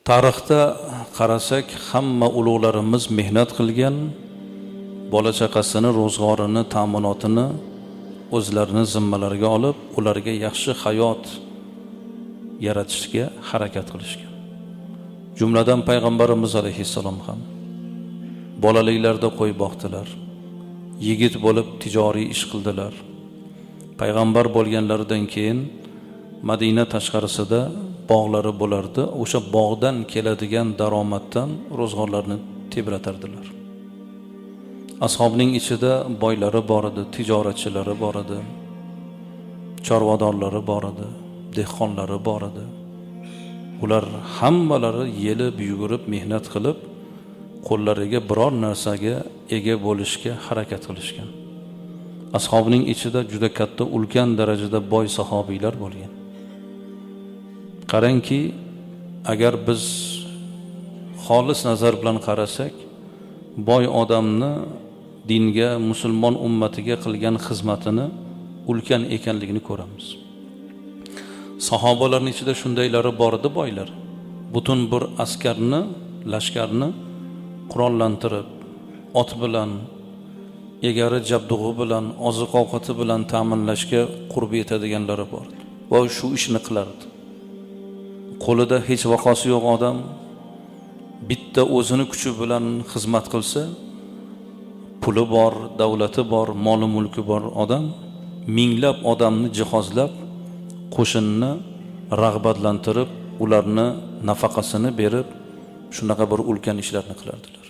Tarixda qarasak, hamma ulug'larimiz mehnat qilgan, bola chaqasini, ro'zg'orini, ta'minotini o'zlarini zimmalariga olib, ularga yaxshi hayot yaratishga harakat qilishgan. Jumladan payg'ambarimiz alayhissalom ham bolaliklarida qo'y boqdilar, yigit bo'lib tijoriy ish qildilar. Payg'ambar bo'lganlaridan keyin Madina tashqarisida bog'lari bo'lardi. O'sha bog'dan keladigan daromaddan ro'zg'orlarni tebratardilar. Ashobning ichida boylari bor edi, tijoratchilari bor edi, chorvadorlari bor edi, dehqonlari bor edi. Ular hammalari yelib yugurib mehnat qilib, qo'llariga biror narsaga ega bo'lishga harakat qilishgan. Ashobning ichida juda katta, ulkan darajada boy sahobiylar bo'lgan. Qarangki, agar biz xolis nazar bilan qarasak, boy odamni dinga, musulmon ummatiga qilgan xizmatini ulkan ekanligini ko'ramiz. Sahobalarning ichida shundaylari bor edi, boylar. Butun bir askarni, lashkarni qurollantirib, ot bilan, egari jabdug'i bilan, oziq-ovqati bilan ta'minlashga qurbi yetadiganlari bor edi. Va shu ishni qilardi. Qo'lida hech vaqosi yo'q odam bitta o'zini kuchi bilan xizmat qilsa, puli bor, davlati bor, moli mulki bor odam minglab odamni jihozlab, qo'shinni rag'batlantirib, ularni nafaqasini berib, shunaqa bir ulkan ishlarni qilardilar.